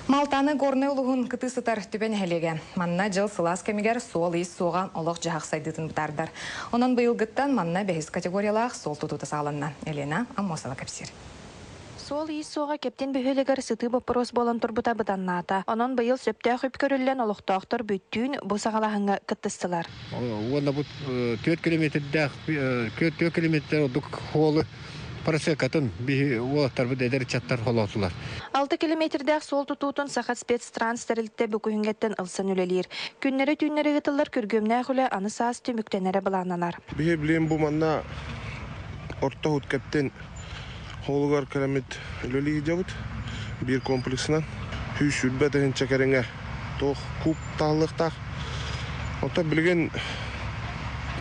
Малтаны Горнай улууһун кытыы сытар Түбэ нэһилиэгэ. Манна дьыл сылаас кэмигэр суол-иис суоҕа олох-дьаһах сайдыытын бытаардар. Онон быйылгыттан манна бэһис категориялаах суол тутуута саҕаланна. Елена Аммосова кэпсиир. Суол-иис суоҕа Кэптин бөһүөлэгэр сытыы боппуруос буолан турбута быданнаата. Онон быйыл сөптөөх үп көрүллэн олохтоохтор бүттүүн бу саҕалааһыҥҥа кыттыстылар. Уонна бу 4 километрдээх 4 километр ордук суолу просекатын биһи уолаттарбыт эдэр ыччаттар холоотулар. 6 километрдээх суол тутуутун Сахаспецтранс тэрилтэ бу күһүҥҥэттэн ылсан үлэлиир. Күннэри-түүннэри ыытыллар күргүөмнээх үлэ аны саас түмүктэнэрэ былааннанар. Биһи билигин бу манна орто уһут кэптин холугар кэлэммит үлэлии сылдьабыт. Биир комплексынан 120 тыһыынча кэриҥэ туох куб таһыллыахтаах. Оттон билигин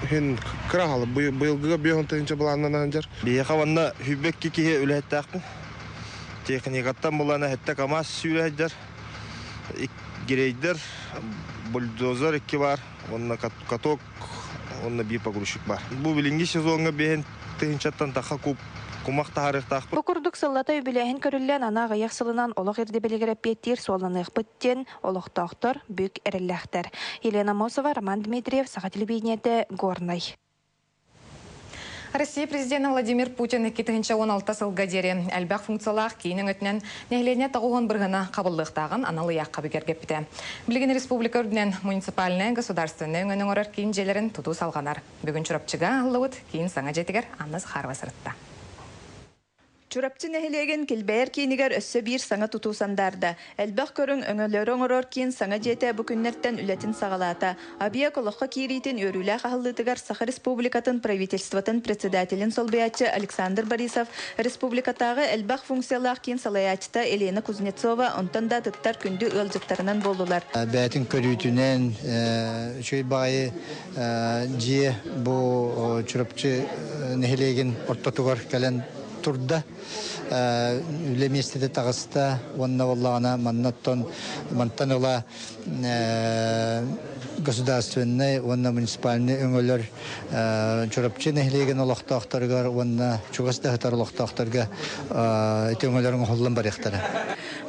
иһин кыра хаалла. Быйылгыга 50 тыһыынча былааннанан сылдьар. Биһиэхэ манна 22 киһи үлэһиттээхпин. Техникаттан булан эһэттэ КАМАЗ сүүрэ сылдьар. Грейдер, бульдозер икки бар, уонна каток, уонна биир погрузчик бар. Бу билиҥҥи сезоҥҥа биэһин тыһыынчаттан тахха куб кумах таһаарыахтаахпыт. Бу курдук сыллата үбүлээһин көрүллэн, аны аҕыйах сылынан олох ирдэбилигэр эппиэттиир суолланыахпыт диэн олохтоохтор бүк эрэллээхтэр. Елена Мосова, Роман Дмитриев, Саха телевидениетэ, Горнай. Россия президенэ Владимир Путин 2016 сылга диэри элбэх функциялаах киин өҥөтүнэн нэһилиэнньэ 90 бырыһына хабыллыахтааҕын анал ыйаахха бигэргэппитэ. Билигин республика үрдүнэн муниципальнай государственнай өҥөнү оҥорор киин дьиэлэрин тутуу салҕанар. Бүгүн Чурапчыга аһыллыбыт киин саҥа дьиэтигэр Анна Захарова сырытта. Чурапчы нэһилиэгин килбэйэр киинигэр өссө биир саҥа тутуу сандаарда. Элбэх көрүҥ өҥөлөрү оҥорор киин саҥа дьиэтэ бу күннэртэн үлэтин саҕалаата. Объект олоххо киириитин үөрүүлээх аһыллыытыгар Саха Республикатын правительствотын председателин солбуйааччы Александр Борисов, республикатааҕы элбэх функциялаах киин салайааччыта Елена Кузнецова, онтон да атыттар күндү ыалдьыттарынан буоллулар. Бэйэтин көрүүтүнэн үчүгэй баҕайы дьиэ бу Чурапчы нэһилиэгин ортотугар кэлэн турда. Үлэ миэстэтэ таҕыста уонна буоллаҕына манна оттон мантан ыла государственнай уонна муниципальнай өҥөлөр Чурапчы нэһилиэгин олохтоохторугар уонна чугас да сытар олохтоохторго ити өҥөлөр оҥоһуллан барыахтара.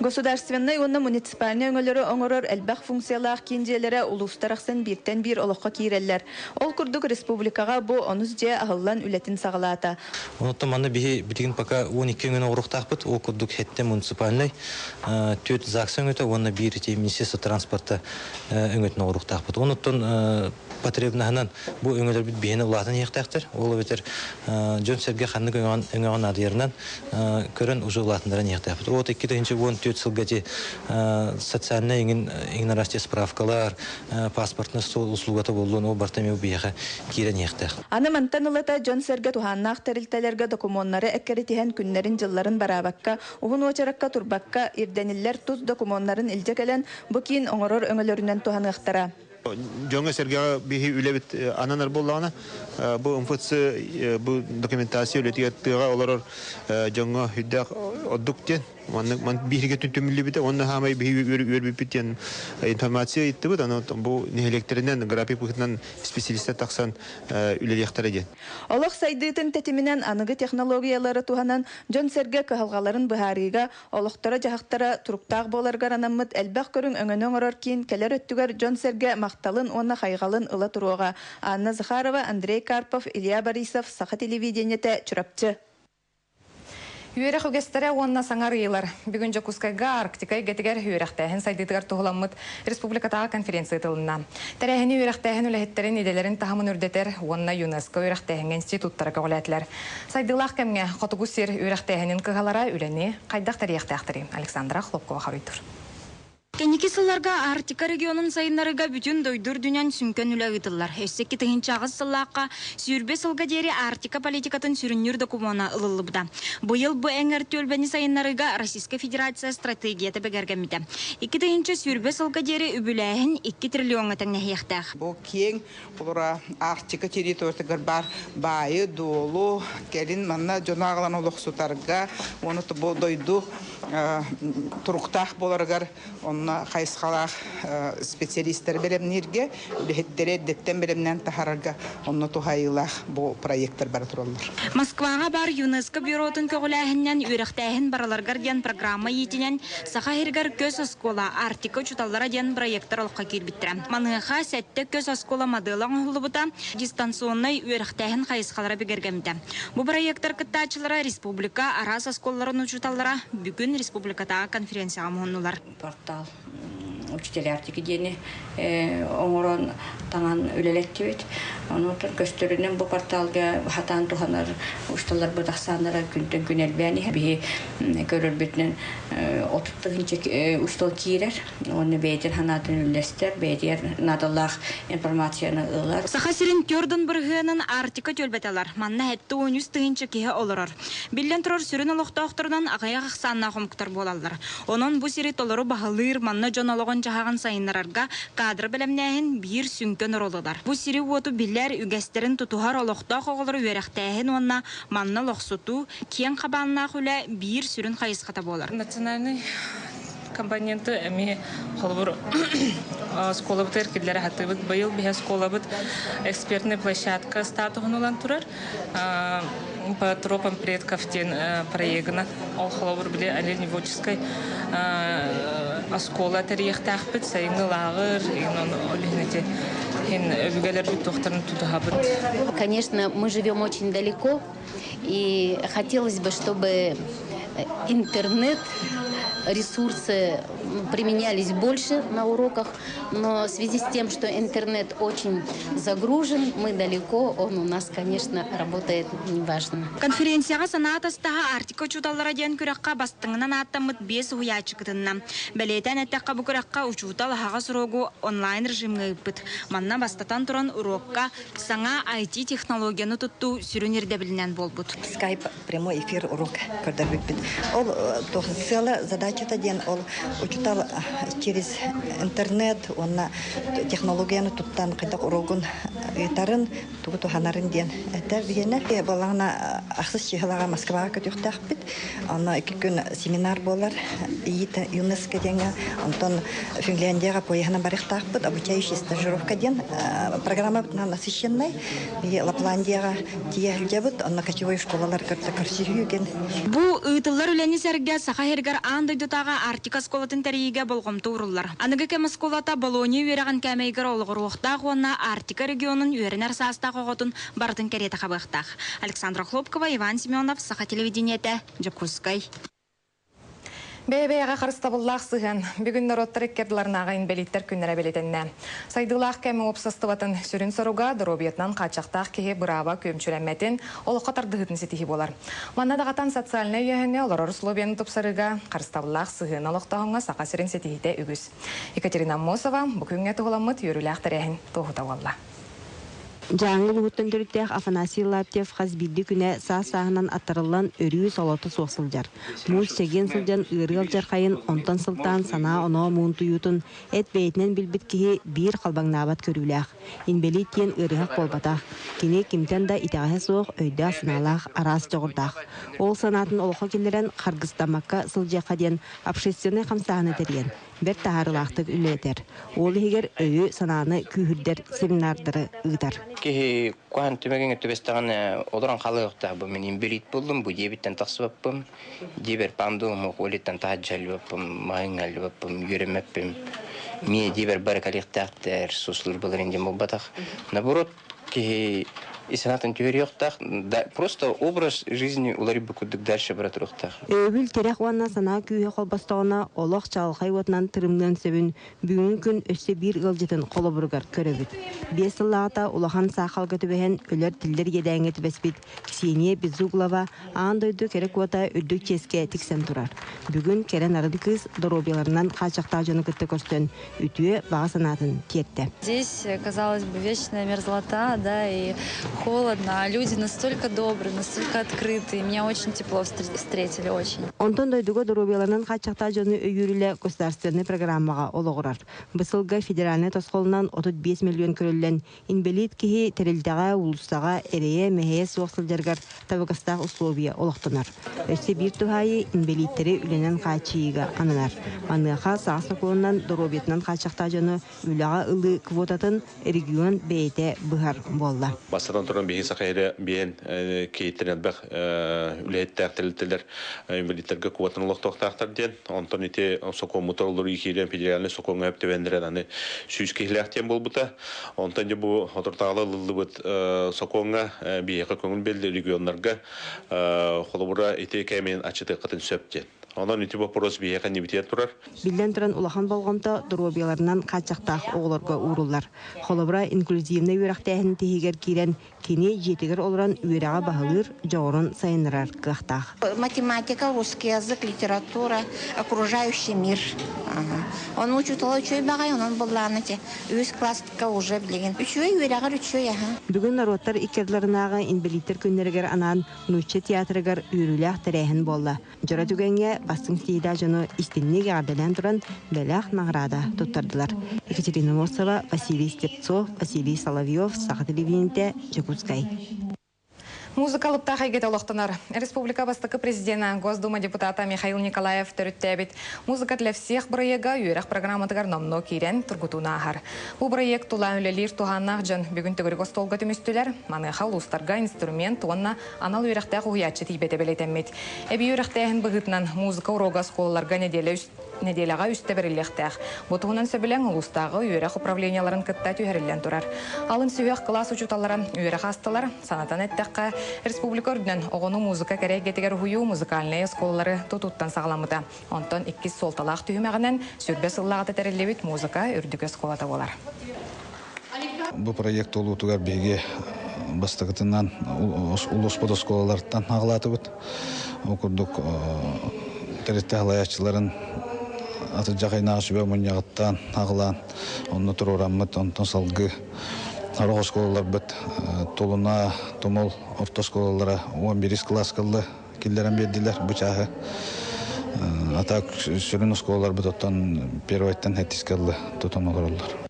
Государственнай уонна муниципальнай өҥөлөрү оҥорор элбэх функциялаах киин дьиэлэрэ улуустар ахсын бииртэн биир олоххо киирэллэр. Ол курдук республикаҕа бу онус дьиэ аһыллан үлэтин саҕалаата. Онуттан манна биһи билигин пока 12 өҥөнү оҥоруохтаахпыт. Ол курдук сэттэ муниципальнай, түөрт ЗАГС өҥөтө уонна биир ити Министерство транспорта өҥөтүн оҥоруохтаахпыт. Онуттан потребнаһынан бу өҥөлөрбүт биһиэнэ улаатан иһиэхтээхтэр. Ол эбэтэр дьон-сэргэ ханнык өҥөҕө наадыйарынан көрөн уже улаатыннаран иһиэхтээхпит. Вот 2014 сылга ити социальнай иҥин иҥин справкалар, паспортный стол услугата буоллун, ол барыта эмиэ биһиэхэ киирэн иһиэхтээх. Аны мантан ылата дьон-сэргэ туһааннаах тэрилтэлэргэ докумуоннары эккирэтиһэн күннэрин-дьылларын бараабакка, уһун уочаракка турбакка, ирдэниллэр тус докумуоннарын илдьэ кэлэн, бу киин оҥорор өҥөлөрүнэн туһаныахтара. Дьоҥҥо-сэргэҕэ биһи үлэбит ананар буоллаҕына, бу МФЦ бу документация үлэтигэр тыаҕа олорор дьоҥҥо үрдээх ордук диэн маннык биһиги түмүллүбүтэ уонна хаамай биһиги үөрбүппүт диэн информация ыйыттыбыт аны бу нэһилиэктэринэн график быһыытынан специалистар тахсан үлэлиэхтэрэ диэн. Олох сайдыытын тэтиминэн аныгы технологиялары туһанан дьон-сэргэ кыһалҕаларын быһаарыыга Олохторо-дьаһахтара туруктаах буоларыгар анаммыт элбэх көрүҥ өҥөнү оҥорор киин кэлэр өттүгэр дьон-сэргэ махталын уонна хайҕалын ыла туруоҕа. Анна Захарова, Андрей Карпов, Илья Борисов, Саха телевидениетэ, Чурапчы. Үөрэх үгэстэрэ уонна саҥа арыйыылар. Бүгүн Дьокуускайга Арктика эйгэтигэр үөрэхтээһин сайдыытыгар туһуламмыт республикатааҕы конференция ыытылынна. Тэрээһини үөрэхтээһин үлэһиттэрин идэлэрин таһымын үрдэтэр уонна ЮНЕСКО үөрэхтээһиҥҥэ институттара көҕүлээтилэр. Сайдыылаах кэмҥэ хотугу сир үөрэхтээһинин кыһалара үлэни хайдах тэрийиэхтээхтэрий? Александра Хлопкова хоруйдуур. Кэнники сылларга Арктика регионун сайыннарыыга бүтүн дойду үрдүнэн сүҥкэн үлэ ыытыллар. Өссө 2008 сыллаахха 20 сылга диэри Арктика политикатын сүрүннүүр докумуона ылыллыбыта. Быйыл бу эҥэр түөлбэни сайыннарыыга Российскай Федерация стратегията бигэргэммитэ. 2020 сылга диэри үбүлээһин 2 триллиоҥҥа тэҥнэһиэхтээх. Бу киэҥ Олора Арктика территориятыгар баар баайы-дуолу кэлин манна дьону аҕалан олохсутарга уонна бу дойду туруктаах буоларыгар онно Онно хайысхалаах специалистары бэлэмнииргэ, үлэһиттэри эрдэттэн бэлэмнээн таһаарарга онно туһаайыылаах бу проекттар бара тураллар. Москваҕа баар ЮНЕСКО бюротун көҕүлээһининэн үөрэхтээһин барыларыгар диэн программа иитинэн Саха сиригэр көс оскуола, Арктика учууталлара диэн проектар олоххо киирбиттэрэ. Маныаха сэттэ көс оскуола модела оҥоһуллубута, дистанционнай үөрэхтээһин хайысхалара бигэргэммитэ. Бу проектар кыттааччылара республика араас оскуолаларын учууталлара бүгүн республикатааҕы конференцияҕа муһуннулар. Портал учителя Арктики диэни оҥорон таҥан үлэлэттибит. Онуоха көстөрүнэн бу порталга хатаан туһанар учууталларбыт ахсааннара күнтэн күн элбээн иһэр. Биһи көрөрбүтүнэн 30 тыһыынча учуутал киирэр уонна бэйэтин санаатын үллэстэр, бэйэтигэр наадалаах информацияны ылар. Саха сирин төрдүн бырыһыанын Арктика түөлбэтэ ылар. Манна 73 тыһыынча киһи олорор. Биллэн турар, сүрүн олохтоохторунан аҕыйах ахсааннаах омуктар буолаллар. Онон бу сири толору баһылыыр, манна дьон олоҕун-дьаһаҕын сайыннарарга кадры бэлэмнээһин биир сүҥкэн оруолу ылар. Бу сири-уоту билэр, үгэстэрин тутуһар олохтоох оҕолору үөрэхтээһин уонна манна олохсутуу киэҥ хабааннаах үлэ биир сүрүн хайысхата буолар. Национальный компоненты эмиэ холобур оскуолабытыгар киллэрэ сатыыбыт. Быйыл биһи оскуолабыт экспертная площадка статуһун ылан турар. По тропам предков диэн проегынан ол холобур били оленеводческой оскуола тэрийиэхтээхпит сайыҥҥы лааҕыр ол иһин ити иһин өбүгэлэрбит туохтарын тутуһабыт. Конечно, мы живем очень далеко, и хотелось бы, чтобы интернет ресурсы применялись больше на уроках, но в связи с тем, что интернет очень загружен, мы далеко, он у нас, конечно, работает неважно. Конференцияҕа санаа атастаһа Арктика учууталлара диэн күрэххэ бастыҥынан ааттаммыт биэс уһуйааччы кытынна. Бэлиэтээн эттэххэ, бу күрэххэ учуутал аһаҕас уруогу онлайн режимҥэ ыыппыт. Манна бастатан туран уруокка саҥа IT-технологияны туттуу сүрүн ирдэбилинэн буолбут. Skype прямой эфир урок көрдөрбүппүт. Ол сыала задачата диэн ол учуутал через интернет уонна технологияны туттан хайдах уруогун ыытарын, тугу туһанарын диэн этэ биһиэнэ. Буоллаҕына ахсыс чыһылаҕа Москваҕа көтүөхтээхпит. Онно икки күн семинар буолар ЮНЕСКО диэҥҥэ. Онтон Финляндияҕа поеһынан барыахтаахпыт. Обучающая стажировка диэн программабытынан насыщенный. Биһи Лапландияҕа тиийэ сылдьабыт. Онно кочевой школалар кытта көрсүһүүгүн. Бу ыытыллар үлэни сэргэ Саха сиригэр аан дойдутааҕы Арктика оскуолатын тэрийиигэ болҕомто ууруллар. Аныгы кэм оскуолата Болония үөрэҕин кээмэйигэр олоҕуруохтаах уонна Арктика регионун үөрэнэр саастаах оҕотун барытын кэриэтэ хабыахтаах. Александра Хлопкова, Иван Семенов, Саха телевидениетэ, Дьокуускай. Бэйэ-бэйэҕэ харыстабыллаах сыһыан. Бүгүн норуоттар иккардыларынааҕы инбэлииттэр күннэрэ бэлиэтэннэ. Сайдыылаах кэм уопсастыбатын сүрүн соруга доруобуйатынан хааччахтаах киһи бырааба күөмчүлэммэтин, олоххо тардыһыытын ситиһии буолар. Манна даҕатан социальнай өйөөһүҥҥэ олорор условияны тупсарыыга харыстабыллаах сыһыан олохтооһуҥҥа Саха сирин ситиһиитэ үгүс. Екатерина Аммосова бу күҥҥэ туһуламмыт үөрүүлээх тэрээһин туоһута буолла. Дьааҥы улууһуттан төрүттээх Афанасий Лаптев хас биирдии күнэ саас-сааһынан аттарыллан өрүү солото суох сылдьар. Муус чэгиэн сылдьан ыарыы алдьархайын, онтон сылтаан санаа-оноо муунтуйуутун эт бэйэтинэн билбит киһи биир халбаҥнаабат көрүүлээх. Инбэлиит диэн ыарыһах буолбатах. Кини кимтэн да итэҕэһэ суох өйдөөх-санаалаах араас дьоҕурдаах. Ол санаатын олоххо киллэрэн харгыстаммакка сылдьыахха диэн общественнай хамсааһыны тэрийэн, бэрт таһаарыылаахтык үлэлэтэр. Ол иһигэр өйү-санааны күүһүрдэр семинардары ыытар. Киһи куһаҕан түмэгиҥ түбэстэҕинэ олорон хаалыахтаах бу мин инбэлиит буоллум, бу дьиэбиттэн тахсыбаппын, дьиэбэр пандуум олиттан таһырдьа аллыбаппын, маһыҥҥа аллыбаппын, үөрэммэппин. Миэ дьиэбэр бары кэлиэхтээхтэр, соцслужбаларын диэн буолбатах. Наоборот, киһи ис санаатын түһэриэхтээх, просто образ жизни уларыйбыт курдук дальше бара туруохтаах. Өйөбүл тирэх уонна санаа күүһэ холбостоҕуна олох чаҕылхай уотунан тырымныан сөбүн бүгүҥҥү күн өссө биир ыалдьытын холобуругар көрөбүт. Биэс сыллааҕыта улахан саахалга түбэһэн өлөр-тиллэр иэдээҥҥэ түбэспит Ксения Безуглова аан дойду кэрэ куота үрдүк чиэскэ тиксэн турар. Бүгүн кэрэ нарын кыыс доруобуйаларынан хааччахтаах дьону кытта көрсөн үтүө баҕа санаатын тиэртэ. Здесь, казалось бы, вечная мерзлота, да, и Холодно, а люди настолько добрые, настолько открытые. Меня очень тепло встретили, очень. Онтон дойдуга доруобуйаларынан хааччахтаах дьону өйүүр үлэ государственнай программаҕа олоҕурар. Бу сылга федеральнай тосхолунан 35 миллион көрүллэн, инбэлиит киһи тэрилтэҕэ, уулуссаҕа эрэйэ-мэһэйэ суох сылдьарыгар табыгастаах условия олохтонор. Өссө биир туһаайыы инбэлииттэри үлэнэн хааччыйыыга ананар. Маныаха саҥа сокуонунан доруобуйатынан хааччахтаах дьону үлэҕэ ылыы квотатын регион бэйэтэ быһар буолла. Бастатан туран биһиги Саха сирэ биэн киһиттэн элбэх үлэһиттээх тэрилтэлэр инвалидтарга квотаны олохтуохтаахтар диэн. Онтон ити сокуоммутар олоруу киирэн федеральнай сокуоҥҥа өп аны 100 киһилээх диэн буолбута. Онтон дьэ бу отуртаалы ылыллыбыт сокуоҥҥа биһиэхэ көҥүл белли регионнарга холобура ити кэмин аччатыаххытын сөп диэн. Онон ити вопрос биһиэхэ нибитиэр турар. Биллэн туран, улахан болҕомто доруобуйаларынан хааччахтаах оҕолорго ууруллар. Холобура, инклюзивнай үөрэхтээһин тиһигэр киирэн, кини дьиэтигэр олорон үөрэҕи баһылыыр, дьоҕурун сайыннарар кыахтаах. Математика, русский язык, литература, окружающий мир. Ону учуутала үчүгэй баҕайы, онон буллааны те үс класска уже билигин. Үчүгэй үөрэҕэр үчүгэй аха. Бүгүн норуоттар иккардыларынааҕы инбэлииттэр күннэригэр анаан Нуучча театрыгар үөрүүлээх тэрээһин буолла. Дьоро түгэҥҥэ бастыҥ сиидаа дьону истиҥник эҕэрдэлээн туран бэлэх наҕараада туттардылар. Екатерина Морсова, Василий Степцов, Василий Соловьев, Саха телевидениетэ, Дьокуускай. Музыка алыптаах эйгэтэ олохтонор. Республика бастакы президена, Госдума депутата Михаил Николаев төрүттээбит «Музыка для всех» бырайыага үөрэх программатыгар номнуо киирэн тургутууну ааһар. Бу бырайыак тула үлэлиир туһааннаах дьон бүгүн төгүрүк остуолга түмүстүлэр. Маныаха улуустарга инструмент уонна анал үөрэхтээх уһуйааччы тиийбэтэ бэлиэтэммит. Эбии үөрэхтээһин быһыытынан музыка уруога оскуолаларга нэдиэлэ нэдиэлэҕэ үстэ бэриллиэхтээх. Бу туһунан сөбүлэҥ улуустааҕы үөрэх управлениеларын кытта түһэриллэн турар. Алын сүһүөх кылаас учууталлара үөрэх аастылар. Санатан эттэххэ, республика үрдүнэн оҕону музыка кэрэ эйгэтигэр уһуйуу музыкальнай оскуолалары тутууттан саҕаламмыта. Онтон иккис суолталаах түһүмэҕинэн сүрбэ сыллааҕыта тэриллибит музыка үрдүкү оскуолата буолар. Бу проект туолуутугар биһиги бастакытынан улууспут оскуолаларыттан аҕалаатыбыт. Ол курдук тэрилтэ салайааччыларын атырдьах ыйынааҕы сүбэ мунньаҕыттан аҕалаан онно туруораммыт, онтон салгыы сорох оскуолаларбыт Тулуна, Тумул орто оскуолалара 11 кылааска киллэрэн биэрдилэр бу чааһы. А так сүрүн оскуолаларбыт оттон первойтан сэттискэ ылла тутан олороллор.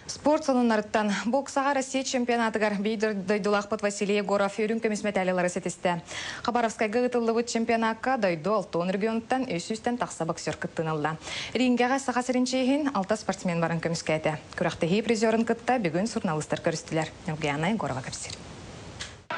Спорт сонуннарыттан боксаҕа Россия чемпионатыгар биир дойдулаахпыт Василий Егоров үрүҥ көмүс мэтээлилары ситистэ. Хабаровскайга ыытыллыбыт чемпионакка дойду алтон регионуттан 300-тэн тахса боксер кыттыыны ылла. Рингэҕэ Саха сирин чиэһин алта спортсмен барын көмүскээтэ. Күрэхтэһии призерын кытта бүгүн суруналыыстар көрүстүлэр. Ньургуяна Егорова кэпсиир.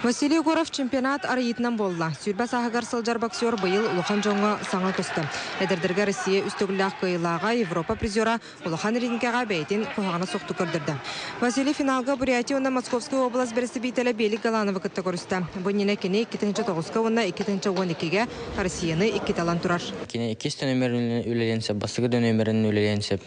Василий Егоров чемпионат арыйыытынан буолла. Сүүрбэ сааһыгар сылдьар боксер быйыл улахан дьоҥҥо саҥа көстө. Эдэрдэргэ Россия үс төгүллээх кыайыылааҕа, Европа призера улахан рингэҕэ бэйэтин куһаҕана суохтук көрдөрдө. Василий финалга Бурятия уонна Московскай уобалас бэрэстэбиитэлэ Белик Галановы кытта көрүстэ. Бу иннинэ кини 2009-ка уонна 2012-гэ Россияны иккитэ ылан турар. Кини иккис нүөмэрин үлэлиэн сөп, бастакы да нүөмэрин үлэлиэн сөп.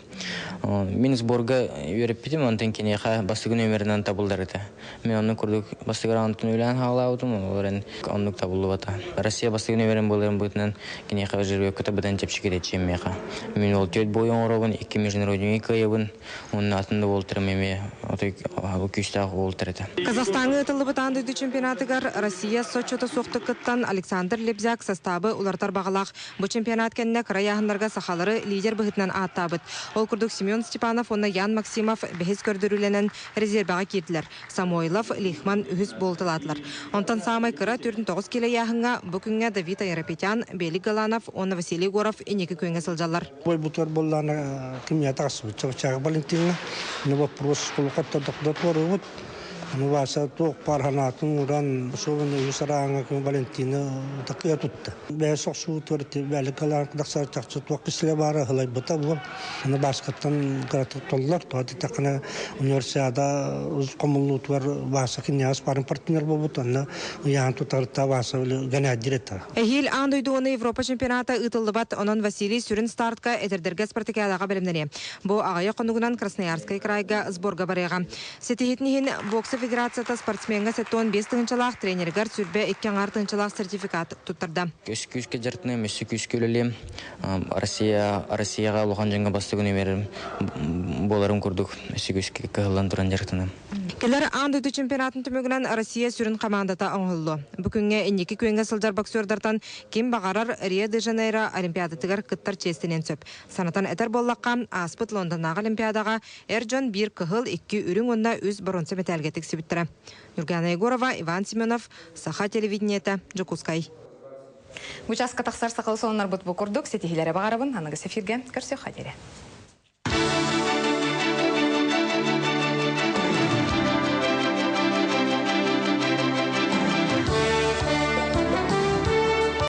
Мин сборга үөрэппитим, онтон киниэхэ бастакы нүөмэринэн табыллар этэ. Мин оннук курдук бастакы раундтан үлээн хаалаабытым, ол эрэн оннук табыллыбата. Россия бастакы нүөмэрин буоларын быһыытынан киниэхэ жеребьевка быдан чэпчэки дэччиэм миэхэ. Мин ол түөрт бой оҥоробун, икки международный кыайабын, уонна атын да уолтарым эмиэ отой күүстээх уолтар этэ. Казахстаҥҥа ыытыллыбыт аан дойду чемпионатыгар Россия соччото суохтук кыттан Александр Лебзяк састаабы уларытар баҕалаах. Бу чемпионат кэннэ кыра ыйааһыннарга сахалары лидер быһыытынан ааттаабыт. Ол курдук Семен Степанов уонна Ян Максимов бэһис көрдөрүүлэнэн резервэҕэ киирдилэр. Самойлов, Лихман үһүс буолуталаатылар. Онтон саамай кыра 49 киилэ ыйааһыҥҥа бу күҥҥэ Давид Айрапетян, Белик Галанов уонна Василий Егоров инники күөҥҥэ сылдьаллар. Бойбутугар буоллаана кимиэхэ тахсыбыт чабычаага Валентина. Ну вопрос кулукаттар Аны Вася туох баар санаатын ууран, особенно үс арааҥа Валентина такыйа тутта. Бэйэ сохсуутугар бэликалаан тахсар чахчы туох кисилэ баара ыһылайбыта буол. Аны Бааскаттан кыратык толлор, тоҕо диэтэххинэ универсиада хомуллуутугар Вася киниэхэ спарринг партнер буолбут, онно ыйаан тутарыта Вася гэнээддир этэ. Эһиил аан дойду уонна Европа чемпионата ыытыллыбат, онон Василий сүрүн стартка эдэрдэргэ спартакиадаҕа бэлэмнэниэ. Бу аҕыйах хонугунан Красноярскай крайга сборга барыаҕа. Ситиһиитин иһин бокса федерацията спортсмеҥҥа 75 тыһыынчалаах, тренеригэр 22 аҥаар тыһыынчалаах сертификат туттарда. Өссө күүскэ дьарыктаныам, өссө күүскэ үлэлиэм. Россия, Россияҕа улахан дьоҥҥо бастакы нүөмэрим буоларым курдук өссө күүскэ кыһыллан туран дьарыктаныам. Кэлэр аан дойду чемпионатын түмүгүнэн Россия сүрүн командата оҥоһуллуо. Бу күҥҥэ инники күөҥҥэ сылдьар боксердартан ким баҕарар Рио-де-Жанейро Олимпиадатыгар кыттар чиэстэниэн сөп. Санатан этэр буоллахха, ааспыт Лондоннааҕы Олимпиадаҕа эр дьон биир кыһыл, икки үрүҥ уонна үс боруонса мэтээлгэ тиксибиттэрэ. Нюргана Егорова, Иван Семенов, Саха телевидениета, Дьокуускай. Бу часка тахсар сахалы сонуннарбыт бу курдук ситиһиилэри баҕарабын. Аныгыс эфиргэ көрсүөххэ диэри.